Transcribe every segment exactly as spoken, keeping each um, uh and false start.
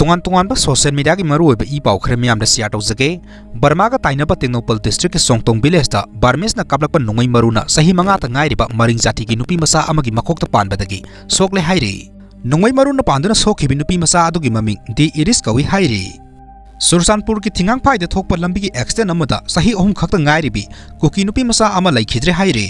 ꯇꯣꯉꯥꯟ ꯇꯣꯉꯥꯟꯕ social mediaꯒꯤ ꯃꯔꯨꯑꯣꯏꯕ ꯏ ꯄꯥꯎ ꯈꯔ ꯃꯤꯌꯥꯝꯗ share ꯇꯧꯖꯒꯦ꯫ ꯕꯔꯃꯥꯒ ꯇꯥꯏꯅꯕ ꯇꯦꯡꯅꯧꯄꯜ districtꯀꯤ ꯁꯣꯡꯇꯣꯡ villageꯇ Burmeseꯅ ꯀꯥꯞꯂꯛꯄ ꯅꯣꯡꯃꯩ ꯃꯔꯨꯅ ꯆꯍꯤ ꯃꯉꯥꯇ ꯉꯥꯏꯔꯤꯕ ꯃꯔꯤꯡ ꯖꯥꯇꯤꯒꯤ ꯅꯨꯄꯤ ꯃꯆꯥ ꯑꯃꯒꯤ ꯃꯈꯣꯛꯇ ꯄꯥꯟꯕꯗꯒꯤ ꯁꯣꯛꯂꯦ ꯍꯥꯏꯔꯤ꯫ ꯅꯣꯡꯃꯩ ꯃꯔꯨꯅ ꯄꯥꯟꯗꯨꯅ ꯁꯣꯛꯈꯤꯕ ꯅꯨꯄꯤ ꯃꯆꯥ ꯑꯗꯨꯒꯤ ꯃꯃꯤꯡ ꯗꯤ ꯏꯔꯤꯁ ꯀꯧꯏ ꯍꯥꯏꯔꯤ꯫ ꯆꯨꯔꯆꯥꯟꯄꯨꯔꯒꯤ ꯊꯤꯡꯉꯥꯡꯐꯥꯏꯗ ꯊꯣꯛꯄ ꯂꯝꯕꯤꯒꯤ accident ꯑꯃꯗ ꯆꯍꯤ ꯑꯍꯨꯝ ꯈꯛꯇ ꯉꯥꯏꯔꯤꯕꯤ ꯀꯨꯀꯤ ꯅꯨꯄꯤ ꯃꯆꯥ ꯑꯃ ꯂꯩꯈꯤꯗ꯭ꯔꯦ ꯍꯥꯏꯔꯤ꯫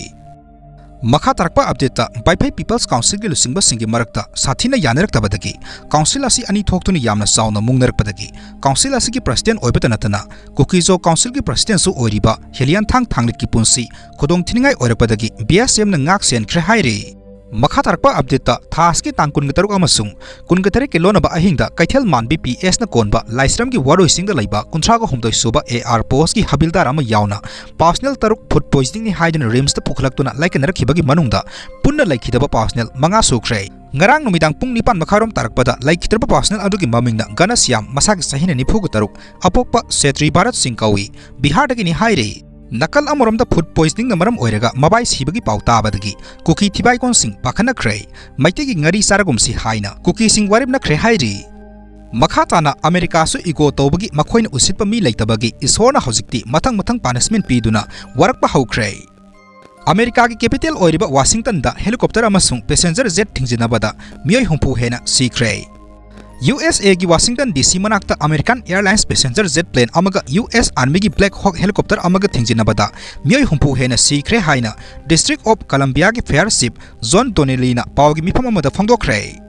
ꯃꯈꯥ ꯇꯥꯔꯛꯄ updateꯇ ꯕꯥꯏꯐꯩ People's Councilꯒꯤ ꯂꯨꯆꯤꯡꯕꯁꯤꯡꯒꯤ ꯃꯔꯛꯇ ꯁꯥꯊꯤꯅ ꯌꯥꯅꯔꯛꯇꯕꯗꯒꯤ council ꯑꯁꯤ ꯑꯅꯤ ꯊꯣꯛꯇꯨꯅ ꯌꯥꯝꯅ ꯆꯥꯎꯅ ꯃꯨꯛꯅꯔꯛꯄꯗꯒꯤ council ꯑꯁꯤꯒꯤ president ꯑꯣꯏꯕꯇ ꯅꯠꯇꯅ ꯀꯨꯀꯤꯖꯣ councilꯒꯤ presidentꯁꯨ ꯑꯣꯏꯔꯤꯕ ꯍꯦꯂꯤꯌꯥꯟꯊꯥꯡ ꯊꯥꯡꯂꯤꯠꯀꯤ ꯄꯨꯟꯁꯤ ꯈꯨꯗꯣꯡ ꯊꯤꯅꯤꯡꯉꯥꯏ ꯑꯣꯏꯔꯛꯄꯗꯒꯤ BSMꯅ ꯉꯥꯛ ꯁꯦꯟꯈ꯭ꯔꯦ ꯍꯥꯏꯔꯤ꯫ ꯃꯈꯥ ꯇꯥꯔꯛꯄ updateꯇ ꯊꯥꯁꯀꯤ ꯇꯥꯡ ꯀꯨꯟꯒ ꯇꯔꯨꯛ ꯑꯃꯁꯨꯡ ꯀꯨꯟꯒ ꯇꯔꯦꯠꯀꯤ ꯂꯣꯟꯅꯕ ꯑꯍꯤꯡꯗ ꯀꯩꯊꯦꯜ ꯃꯥꯟꯕꯤ ꯄꯤ ꯑꯦꯁꯅ ꯀꯣꯟꯕ ꯂꯥꯏꯁ꯭ꯔꯝꯒꯤ ꯋꯥꯔꯣꯏꯁꯤꯡꯗ ꯂꯩꯕ ꯀꯨꯟꯊ꯭ꯔꯥꯒ ꯍꯨꯝꯗꯣꯏ ꯁꯨꯕ ꯑꯦ ꯑꯥꯔ postꯀꯤ ꯍꯕꯤꯜꯗꯥꯔ ꯑꯃ ꯌꯥꯎꯅ personnel ꯇꯔꯨꯛ food poisoningꯅꯤ ꯍꯥꯏꯗꯨꯅ RIMSꯇ ꯄꯨꯈꯠꯂꯛꯇꯨꯅ ꯂꯥꯏꯀꯠꯅꯔꯛꯈꯤꯕꯒꯤ ꯃꯅꯨꯡꯗ ꯄꯨꯟꯅ ꯂꯩꯈꯤꯗꯕ personnel ꯃꯉꯥ ꯁꯨꯈ꯭ꯔꯦ꯫ ꯉꯔꯥꯡ ꯅꯨꯃꯤꯗꯥꯡ ꯄꯨꯡ ꯅꯤꯄꯥꯟ ꯃꯈꯥꯏꯔꯣꯝ ꯇꯥꯔꯛꯄꯗ ꯂꯩꯈꯤꯗ꯭ꯔꯕ personnel ꯑꯗꯨꯒꯤ ꯃꯃꯤꯡꯅ ꯒꯅꯁ꯭ꯌꯥꯝ, ꯃꯁꯥꯒꯤ ꯆꯍꯤꯅ ꯅꯤꯐꯨꯒ ꯇꯔꯨꯛ, ꯑꯄꯣꯛꯄ ꯁꯦꯇ꯭ꯔꯤ ꯚꯥꯔꯠ ꯁꯤꯡ ꯀꯧꯏ, ꯕꯤꯍꯥꯔꯗꯒꯤꯅꯤ ꯍꯥꯏꯔꯤ꯫ ꯅꯥꯀꯜ ꯑꯃꯔꯣꯝꯗ food poisoningꯅ ꯃꯔꯝ ꯑꯣꯏꯔꯒ ꯃꯕꯥꯏ ꯁꯤꯕꯒꯤ ꯄꯥꯎ ꯇꯥꯕꯗꯒꯤ ꯀꯨꯀꯤ ꯊꯤꯕꯥꯏꯀꯣꯟꯁꯤꯡ ꯄꯥꯈꯠꯅꯈ꯭ꯔꯦ꯫ ꯃꯩꯇꯩꯒꯤ ꯉꯥꯔꯤ ꯆꯥꯔꯒꯨꯝꯁꯤ ꯍꯥꯏꯅ ꯀꯨꯀꯤꯁꯤꯡ ꯋꯥꯔꯦꯞꯅꯈ꯭ꯔꯦ ꯍꯥꯏꯔꯤ꯫ ꯃꯈꯥ ꯇꯥꯅ ꯑꯃꯦꯔꯤꯀꯥꯁꯨ ego ꯇꯧꯕꯒꯤ ꯃꯈꯣꯏꯅ ꯎꯁꯤꯠꯄ ꯃꯤ ꯂꯩꯇꯕꯒꯤ ꯏꯁꯣꯔꯅ ꯍꯧꯖꯤꯛꯇꯤ ꯃꯊꯪ ꯃꯊꯪ punishment ꯄꯤꯗꯨꯅ ꯋꯥꯔꯛꯄ ꯍꯧꯈ꯭ꯔꯦ꯫ ꯑꯃꯦꯔꯤꯀꯥꯒꯤ capital ꯑꯣꯏꯔꯤꯕ ꯋꯥꯁꯤꯡꯇꯟꯗ helicopter ꯑꯃꯁꯨꯡ passenger jet ꯊꯤꯡꯖꯤꯟꯅꯕꯗ ꯃꯤꯑꯣꯏ ꯍꯨꯝꯐꯨ ꯍꯦꯟꯅ ꯁꯤꯈ꯭ꯔꯦ꯫ USAꯒꯤ ꯋꯥꯁꯤꯡꯇꯟ DC ꯃꯅꯥꯛꯇ American Airlines passenger jet plane ꯑꯃꯒ US Armyꯒꯤ Black Hawk helicopter ꯑꯃꯒ ꯊꯤꯡꯖꯤꯟꯅꯕꯗ ꯃꯤꯑꯣꯏ ꯍꯨꯝꯐꯨ ꯍꯦꯟꯅ ꯁꯤꯈ꯭ꯔꯦ ꯍꯥꯏꯅ District of Columbiaꯒꯤ fire chief John Donnellyꯅ ꯄꯥꯎꯒꯤ ꯃꯤꯐꯝ ꯑꯃꯗ ꯐꯣꯡꯗꯣꯛꯈ꯭ꯔꯦ꯫